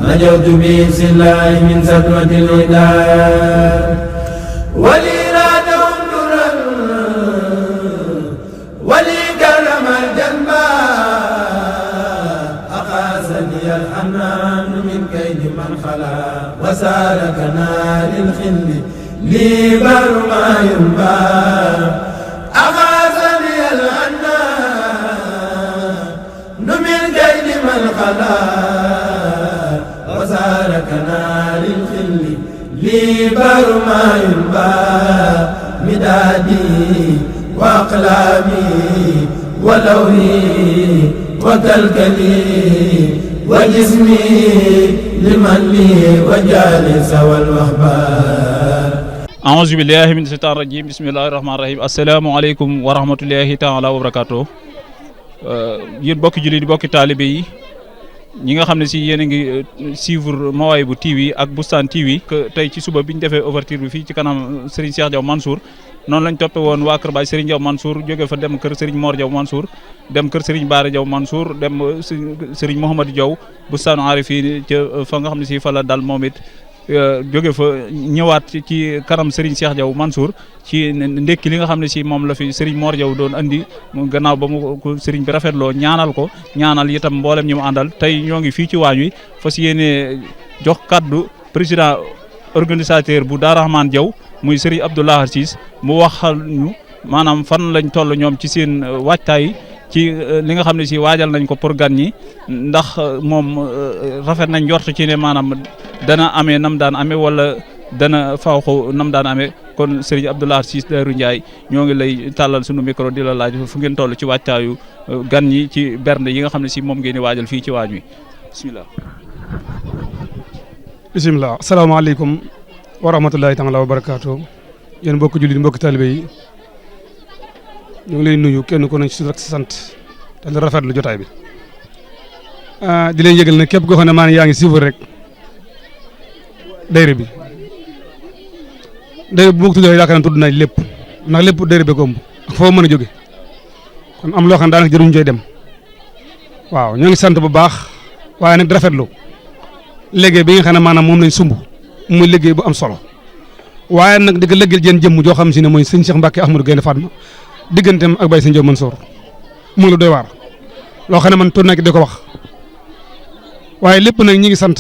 نجوت بإذن الله من سطوة الوداع ولي رادهم درا ولي كرم الجنبا أخاذني الحنان من كيد من خلا وسالكنا للخل لي بر ما ينبا أخاذني الحنان من كيد من خلا وسالكنا للخل لي بر ما ينبا مدادي وأقلامي ولوهي وكلكلي وجسمي لمن لي وجالس والوهبان أعوذ بالله من الشيطان الرجيم بسم الله الرحمن الرحيم السلام عليكم ورحمة الله تعالى وبركاته yéen bokki jullit bokki taalibe yi ñi nga xam ne si yéen a ngi suivre Mawahibou TV ak Boustan TV tey ci suba bi ñu defee ouverture bi fii ci kanam Serigne Cheikh Diaw Mansour noonu lañ toppe woon waa Kër Baay Serigne Diaw Mansour jóge fa dem kër Serigne Mor Diaw Mansour dem kër Serigne Bara Diaw Mansour dem Serigne Mouhamadou Diaw Boustanu Arifin ca fa nga xam ne si fa la dal moom it jóge fa ñëwaat ci kanam Serigne Cheikh Diaw Mansour ci ndekki li nga xam ne si moom la fi Serigne Mor Diaw doon andi gannaaw ba mu ko Serigne bi rafetloo ñaanal ko ñaanal itam mboolem ñi mu àndal tey ñoo ngi fii ci waañ wi fas yéene jox kaddu président organisateur bu Daara Rahman Diaw muy Serigne Abdoulaye Ciss mu waxal ñu maanaam fan lañ toll ñoom ci seen waajtaay ci li nga xam ne si waajal nañ ko pour gan ñi ndax moom rafet nañ njort ci ne maanaam dana amee nam daan amee wala dana faaxu nam daan amee kon Serigne Abdoulaye Ciss Darou Ndiaye ñoo ngi lay tàllal sunu micro di la laaj fu ngeen toll ci waajtaayu gan ñi ci bernde yi nga xam ne si moom ngeen di waajal fii ci waañ wi bisimilah. bisimilah asalaamaaleykum wa rahmatulahi taala wa barakaatu yéen mbokki jullit mbokki taalibe yi ñu ngi lay nuyu kenn ku ne ci rek sant te di rafetlu jotaay bi di leen yëgal ne képp koo xam ne maanaam yaa ngi suivre rek dayre bi bu ma ko tuddee yaakaar naa tudd nañ lépp ndax lépp dayre bi ko ëmb ak foo mën a jóge kon am loo xam ne daanaka jëruñu cooy dem waaw ñoo ngi sant bu baax waaye nag di rafetlu liggéey bi nga xam ne maanaam moom lañ sumb muy liggéey bu am solo waaye nag di ko liggéeyal jën jëmm joo xam si ne mooy sëñ Cheikh Mbacke Ahmadou Gaynde Fatma digganteem ak Baye Sëñ Diaw Mansour mu ngi la doy waar loo xam ne man toog naa di ko wax waaye lépp nag ñi ngi sant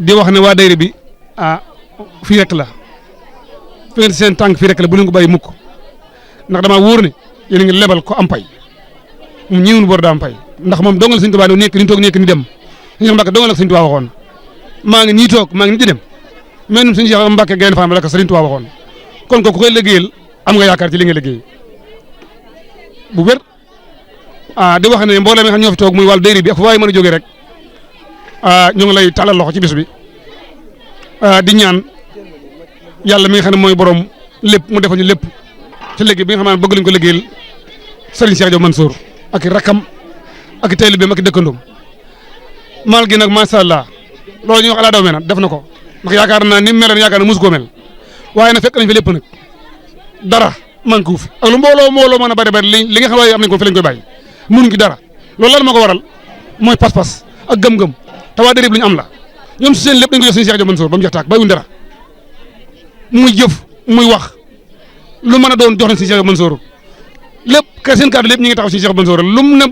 di wax ne waa dayre bi fii rek la fi ngeen seen tànk fii rek la bu leen ko bàyyi mukk ndax damaa wóor ne yéen a ngi lebal ko am pay mu ñëwul bor daa am pay ndax moom dongal Sëñ Tuubaa nekk ni toog nekk ni dem Sëñ Mbacke dongal ak Sëñ Tuubaa waxoon maa ngi nii toog maa ngi nii di dem mais ñun Sëñ Cheikh Mbacke Gaynde Fatma la ko Sëriñ Tuubaa waxoon kon ko ku koy liggéeyal am nga yaakaar ci li nga liggéey bu wér di wax ne mbooloo mi xam ñoo fi toog muy wàllu dayre bi ak fu waay mën a jógee rek ñu ngi lay talal loxo ci bis bi di ñaan yàlla mi nga xam ne mooy borom lépp mu defal ñu lépp ci liggéey bi nga xam ne bëgg lañ ko liggéeyal Serigne Cheikh Diaw Mansour ak i rakkam ak i taalibeem ak i dëkkandoom maal gi nag macha allah loolu ñuy wax ala daw me na def na ko ndax yaakaar naa ni mu meloon yaakaar naa mosu koo mel waaye nag fekk nañ fi lépp nag dara manqué wu fi ak lu mbooloo mën a bari bari li nga xam ne am nañ ko fi lañ koy bàyyi mënuñ ci dara loolu lan moo ko waral mooy pas-pas ak gëm-gëm te waa dayre bi lu ñu am la ñoom si seen lépp dañ ko jox Serigne Cheikh Diaw Mansour ba mu jeex taag bàyyiwuñ dara muy jëf muy wax lu mën a doon jox nañ Serigne Cheikh Diaw Mansour lépp ka seen kàddu lépp ñu ngi taxaw Serigne Cheikh Mansour lu mu ne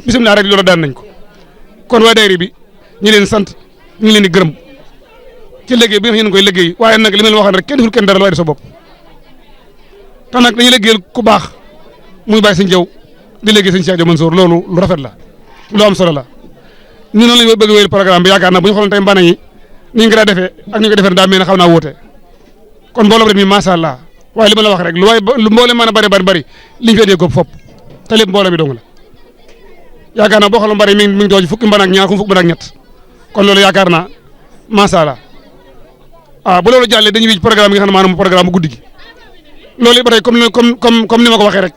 bisimilah rek loolu daan nañ ko kon waa dayre bi ñu leen sant ñu ngi leen di gërëm ci liggéey bi nga xam ne koy liggéey waaye nag li ma leen waxoon rek kenn deful kenn dara la waaye sa bopp te nag dañuy liggéeyal ku baax muy bàyyi Sëñ Diaw di liggéey Serigne Cheikh Diaw Mansour loolu lu rafet la lu am solo la ñu noonu lañ bëgg wéyal programme bi yaakaar naa bu ñu xooloon tey mbana yi ni ñu ko daa defee ak ni ñu ko defee daa mel ne xaw naa wóote kon mbooloo bi macha allah waaye li ma la wax rek lu mbooloo mën a bari liñ fee dee góob fopp te lépp mbooloo mi dong la yaakaar naa boo xooloon bari mi ngi doon fukki mbana ak ñaar fukki mbana ak ñett kon loolu yaakaar naa macha allah bu loolu jàllee dañuy wéy programme bi nga xam ne maanaam programme bu guddi gi loolu it ba tey comme ni ma ko waxee rek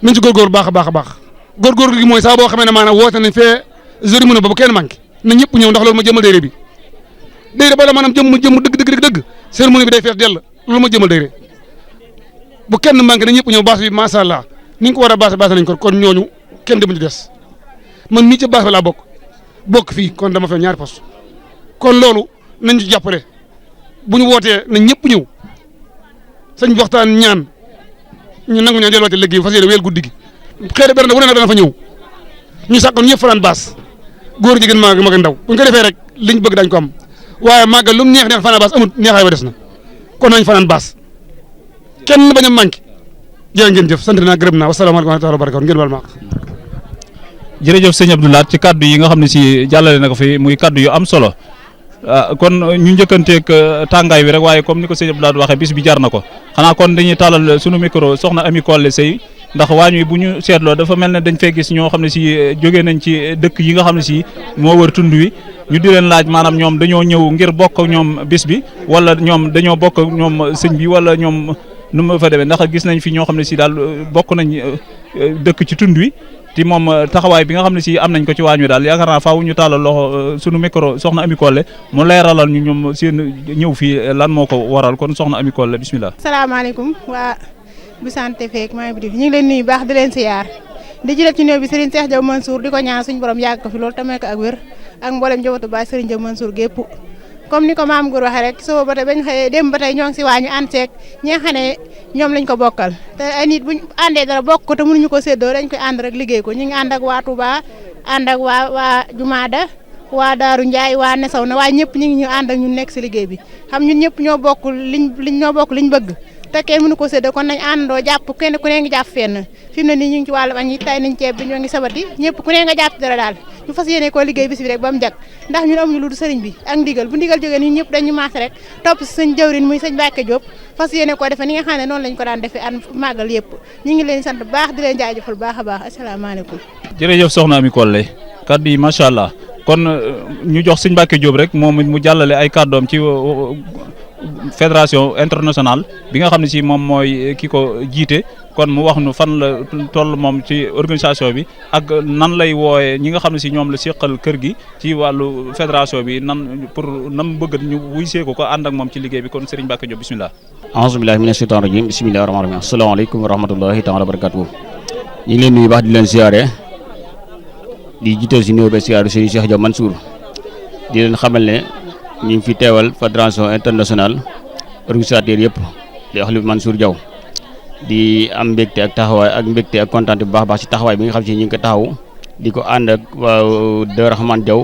nañ ci góorgóorlu baax a baax góorgóorlu gi mooy saa boo xamee ne maanaam woote nañ fee jori mu ne ba kenn manqué na ñëpp ñëw ndax loolu ma jëmal dayre bi dayre ba la maanaam jëm dëgg cérémonie bi day fees dell loolu ma jëmal dayre bu kenn manqué na ñëpp ñëw baas bi macha allah ni nga ko war a baas nañ ko kon ñooñu kenn demuñu des man mii ci baas ba laa bokk bokk fii kon dama fa ñaari poste kon loolu nañ ci jàppale bu ñu wootee nañ ñëpp ñëw sëñ bi waxtaan ñaan ñu nangu ñaan delluwaate liggéey fas yéene wéyal guddi gi xëy na benn wu ne nag dana fa ñëw ñu sàkkoon ñëpp fanaan baas góor jigéen mag ak ndaw bu ñu ko defee rek liñ bëgg dañ ko am waaye màggal lu mu neex fanaan baas amul neexaay ba des na kon nañ fanaan baas kenn bañ a manqué jërë ngeen jëf sant naa gërëm naa wasalaamaaleykum wa rahmatulah wa barakatuh ngeen baal ma jërëjëf sëñ Abdou Lahad ci kaddu yi nga xam ne si jàllale na ko fi muy kaddu yu am solo kon ñu njëkkanteeg tàngaay bi rek waaye comme ni ko sëñ Abdou Lahad waxee bis bi jar na ko xanaa kon dañuy tàllal sunu micro soxna Ami Collé Seye ndax waañ wi bu ñu seetloo dafa mel ne dañ fee gis ñoo xam ne si jógee nañ ci dëkk yi nga xam ne si moo wër tund wi ñu di leen laaj maanaam ñoom dañoo ñëw ngir bokk ñoom bis bi wala ñoom dañoo bokk ñoom sëñ bi wala ñoom nu ma fa demee ndax gis nañ fi ñoo xam ne si daal bokk nañ dëkk ci tund wi ti moom taxawaay bi nga xam ne si am nañ ko ci waañ wi daal yaakaar naa faaw ñu tàllal loxo sunu micro soxna Ami Collé mu leeralal ñu ñoom seen ñëw fii lan moo ko waral kon soxna Ami Collé bismillah. salaamaaleykum waa bu santé feek maa ngi ñu ngi leen nuyu baax di leen siyaar di jëlee ci néew bi Serigne Cheikh Diaw Mansour di ko ñaan suñu borom yàgg ko fi loolu tamit ak wér ak mboolem njabootu baay Serigne Diaw Mansour gépp comme ni ko maam Gour waxee rek soo ba tey bañ xëyee dem ba tey ñoo ngi si waañu ànd seeg ñi nga xam ne ñoom lañ ko bokkal te ay nit buñ àndee dara bokk ko te mënuñu ko séddoo dañ koy ànd rek liggéey ko ñu ngi ànd ak waa Touba ànd ak waa Jumaada waa Daaru Ndiaye waa Nesaw na waaye ñëpp ñu ngi ñu ànd ak ñun nekk si liggéey bi xam ñun ñëpp ñoo bokk liñ bëgg te kenn mënu ko séddoo kon nañ àndandoo jàpp kenn ku ne ngi jàpp fenn fi mu ne nii ñu ngi ci wàllu añ yi tay nañ ceeb bi ñoo ngi sabati ñëpp ku ne nga jàpp dara daal ñu fas yéene koo liggéey bis bi rek ba mu jag ndax ñun amuñu lu dul sëriñ bi ak ndigal bu ndigal jógee ñun ñëpp dañu maas rek topp si sëñ jawrin muy sëñ Mbacke Diop fas yéene koo defee ni nga xam ne noonu lañ ko daan defee an màggal yëpp ñu ngi leen sant baax di leen jaajëfal baax a baax asalaamaaleykum jërëjëf soxna Ami Collé kaddu yi macha allah kon ñu jox sëñ Mbacke Diop rek moom mu jàllale ay kàddoom ci fédération internationale bi nga xam ne si moom mooy ki ko jiite kon mu wax nu fan la toll moom ci organisation bi ak nan lay wooyee ñi nga xam ne si ñoom la seqal kër gi ci wàllu fédération bi nan pour nam bëgg ñu wuy see ko ànd ak moom ci liggéey bi kon Serigne Mbacke Diop bismillah a'uuzu billahi mina shaytaani rajim bismillahi rahmaani rahim asalaamaaleykum wa rahmatullahi taala wa barakatuh ñu ngi leen nuyu baax di leen siyaare di jiital si néew ba siyaare Serigne Cheikh Diaw Mansour di leen xamal ne ñu ngi fi teewal fédération internationale organisateur yëpp di wax li Mansour Diaw di am mbégte ak taxawaay ak mbégte ak kontaan bu baax a baax si taxawaay bi nga xam si ñu ngi ko taxaw di ko ànd ak waa Daaru Rahman Diaw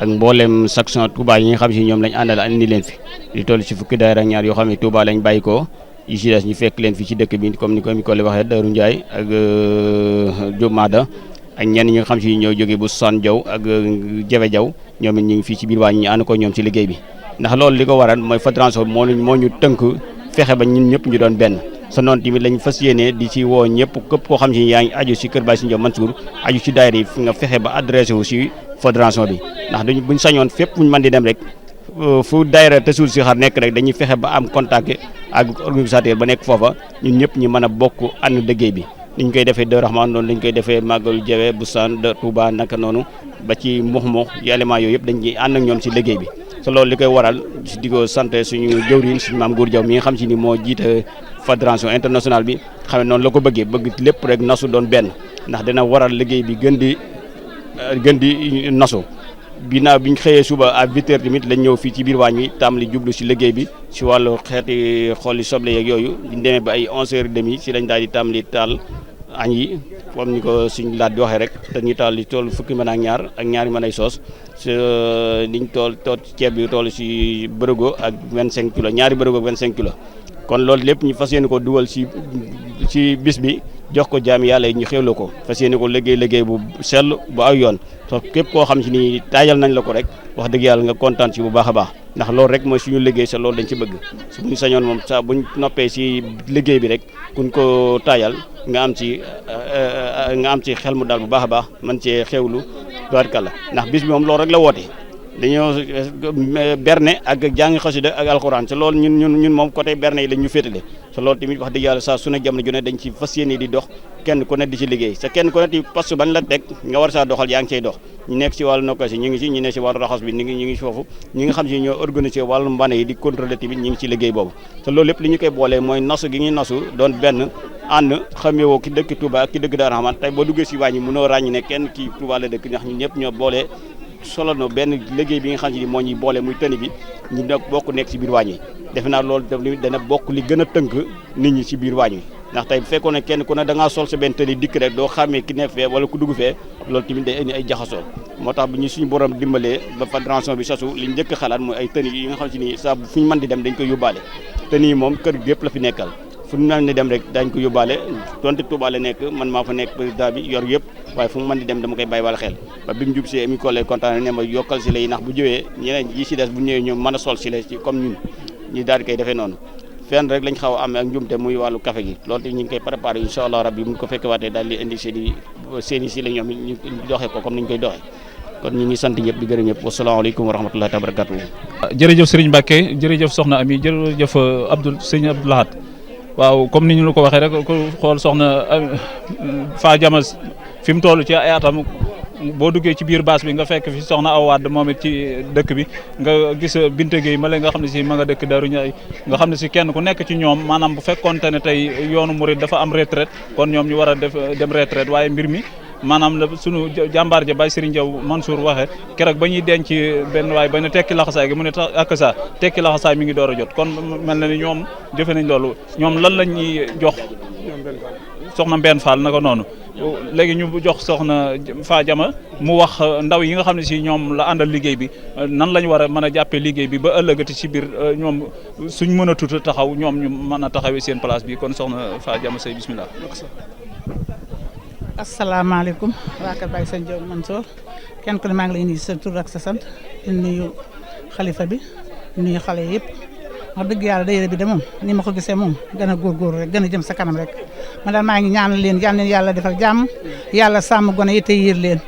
ak mboolem section Touba yi nga xam si ñoom lañ àndal andi leen fi di toll si fukki daayira ak ñaar yoo xam ne Touba lañ bàyyi ko yi si des ñu fekk leen fi ci dëkk bi comme ni ko Ami Collé waxee Daaru Ndiaye ak Diop Mada ak ñenn ñi nga xam si ñoo jógee bu San Diaw ak Jawe Diaw ñoom it ñu ngi fii ci biir waa ñu ànd ko ñoom ci liggéey bi ndax loolu li ko waral mooy fédération moo ñu tënk fexe ba ñun ñëpp ñu doon benn sa noonu tamit lañ fas yéene di ci woo ñëpp képp koo xam si yaa ngi aju si kër Baye Serigne Diaw Mansour aju si daayira yi nga fexe ba adressé wu si fédération bi ndax dañu buñ sañoon fépp fuñ mën di dem rek fu daayira te suul si xar nekk rek dañuy fexe ba am contact ak organisateur ba nekk foofa ñun ñëpp ñu mën a bokk ànd liggéey bi niñ koy defee Daaru Rahman noonu lañ koy defee Màggalu Jawe Bustaan de Touba naka noonu ba ci mux yi élément yooyu yëpp dañ ciy ànd ak ñoom si liggéey bi te loolu li koy waral di ko sant suñu jëwriñ suñu maam Gour Diaw mi nga xam si ni moo jiite fédération internationale bi xam ne noonu la ko bëggee bëgg lépp rek nasu doon benn ndax dina waral liggéey bi gën di nasu binaaw biñ xëyee suba à 8h tamit lañ ñëw fii ci biir waañ wi tàmbali jublu si liggéey bi si wàllu xeeti xooli soble yeeg yooyu biñ demee ba ay 11h30 si lañ daal di tàmbali taal añ yi comme ni ko suñ laat di waxee rek dañuy taal di toll fukki mën ak ñaar ak ñaari mën ay soos liñ tool ceeb bi toll si bërigo ak 25 kilos ñaari bërigo ak 25 kilos kon loolu lépp ñu fas yéene ko dugal si bis bi jox ko jaami yàlla yi ñu xéwloo ko fas yéene ko liggéey bu sell bu aw yoon so képp koo xam si ni taajal nañ la ko rek wax dëgg yàlla nga kontaan si bu baax a baax ndax loolu rek mooy suñu liggéey sa loolu dañ ci bëgg su buñ sañoon moom sa buñ noppee si liggéey bi rek kuñ ko taajal nga am ci xel mu daal bu baax a baax man cee xewlu tubaarkàlla ndax bis bi moom loolu rek la woote dañoo berne ak jàng xasida ak alxuraan te loolu ñun moom côté berne yi lañ ñu féetale te loolu tamit wax dëgg yàlla saa su ne jamono ju ne dañ ci fas yéene di dox kenn ku ne di ci liggéey te kenn ku ne ci poste bañ la teg nga war saa doxal yaa ngi cay dox ñu nekk ci wàllu nokka si ñu ngi ci ñu nekk ci wàllu raxas bi ñu ngi foofu ñi nga xam si ñoo organisé wàllu mbane yi di contrôler tamit ñu ngi ci liggéey boobu te loolu lépp li ñu koy boolee mooy nasu gi ñuy nasu doon benn ànd xamewoo ki dëkk Touba ak ki dëkk Daaru Rahman tey boo duggee si wàññi mënoo ràññi ne kenn kii Touba la dëkk ndax ñun ñëpp ñoo boolee solo na benn liggéey bi nga xam ne moo ñuy boole muy tëni bi ñu bokk nekk ci biir waañ wi defe naa loolu dana bokk li gën a tënk nit ñi ci biir waañ wi ndax tey bu fekkoon ne kenn ku ne da ngaa sol sa benn tëni dikk rek doo xàmmee ki nekk fee wala ku dugg fee loolu tamit day indi ay jaxasoo moo tax bu ñu suñu borom dimbalee ba fédération bi sasu li njëkk xalaat mooy ay tëni yi nga xam si ni saa fu ñu mën di dem dañ koy yóbbaale tëni yi moom kër gi yëpp la fi nekkal fu ñu mën di dem rek dañ ko yóbbaale donte Touba la nekk man maa fa nekk président bi yor yëpp waaye fu mu mën di dem dama koy bàyyi wala xel ba bi mu jub si mi collègue kontaan ne ma yokkal si la yi ndax bu jëwee ñeneen yi si des bu ñëwee ñoom mën a sol si la ci comme ñun ñu daal di koy defee noonu fenn rek lañ xaw a amee ak njumte muy wàllu café gi loolu te ñu ngi koy préparé incha allah rabbi mu ko fekke waatee daal di indi seeni si la ñoom ñu doxee ko comme ni ñu koy doxee kon ñu ngi sant ñëpp di gërëm ñëpp wasalaamaaleykum wa rahmatullahi wa barakatuh jërëjëf Serigne Mbacke jërëjëf Soxna Ami jërëjëf Sëñ Abdou Lahad waaw comme ni ñu la ko waxee rek ku xool Soxna Fa Jama fi mu toll ci ay atam boo duggee ci biir baas bi nga fekk fi Soxna Awa Wade moom it ci dëkk bi nga gis Binte Gueye ma la nga xam ne si ma nga dëkk Darou Ndiaye nga xam ne si kenn ku nekk ci ñoom maanaam bu fekkoonte ne tey yoonu murid dafa am retraite kon ñoom ñu war a dem retraite waaye mbir mi maanaam la sunu jàmbaar ja Baye Serigne Diaw Mansour waxee keroog ba ñuy denc benn waay ba ne tekki laxasaay gi mu ne tax ak sa tekki laxasaay mi ngi door a jot kon mel na ni ñoom jëfe nañ loolu ñoom lan lañ ñuy jox soxna Mbène Fall naka noonu léegi ñu jox soxna Fa Jama mu wax ndaw yi nga xam ne si ñoom la àndal liggéey bi nan lañ war a mën a jàppee liggéey bi ba ëllëgati si biir ñoom suñ mën a tuuta taxaw ñoom ñu mën a taxawee seen place bi kon soxna Fa Jama say bismillah. asalaamaaleykum waa kër Baye Sëñ Diaw Mansour kenn ku ne maa ngi lay nuyu sa tur ak sa sant di nuyu xalifa bi di nuyu xale yëpp wax dëgg yàlla daayira bi de moom ni ma ko gisee moom gën a góorgóorlu rek gën a jëm sa kanam rek man daal maa ngi ñaanal leen yal na yàlla defal jàmm yàlla sàmm gone yi te yiir leen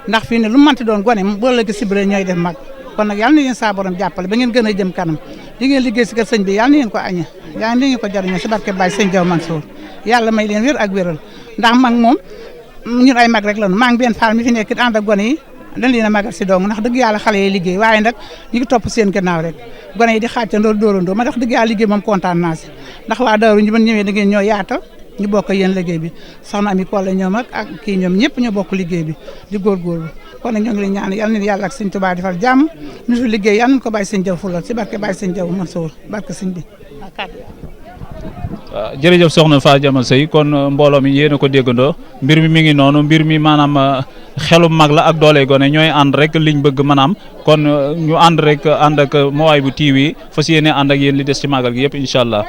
ndax fii ne lu manti doon gone boo la gis si biir ñooy def mag kon nag yal na leen saa borom jàppale ba ngeen gën a jëm kanam li ngeen liggéey si kër sëñ bi yal na ngeen ko añe yal na ngeen ko jariñoo si barke Baye Sëñ Diaw Mansour yàlla may leen wér ak wéral ndax mag moom ñun ay mag rek lañu maa ngi benn faal mi fi nekk ànd ak gone yi dañ leen a magal si dong ndax dëgg yàlla xale yi liggéey waaye nag ñu ngi topp seen gannaaw rek gone yi di xàccandoo dóorandoo ma tax dëgg yàlla liggéey moom kontaan naa si ndax waa Daaru ñu mën ñëwee da ngeen ñoo yaatal ñu bokk yéen liggéey bi soxna Ami Kolle ñoom ak kii ñoom ñëpp ñoo bokk liggéey bi di góorgóorlu kon nag ñoo ngi leen ñaan yal na yàlla ak Sëñ Tuubaa defal jàmm ñu fi liggéey yal nañu ko Baye Sëñ Diaw fulal si barke Baye Sëñ Diaw Mansour barke sëñ bi waaw jërëjëf soxna Fa Jama Sey kon mbooloo mi yéen a ko déggandoo mbir mi ngi noonu mbir mi maanaam xelu mag la ak doole gone ñooy ànd rek liñ bëgg maanaam kon ñu ànd rek ànd ak Mawahibou TV fas yéene ànd ak yéen li des ci màggal gi yëpp incha allah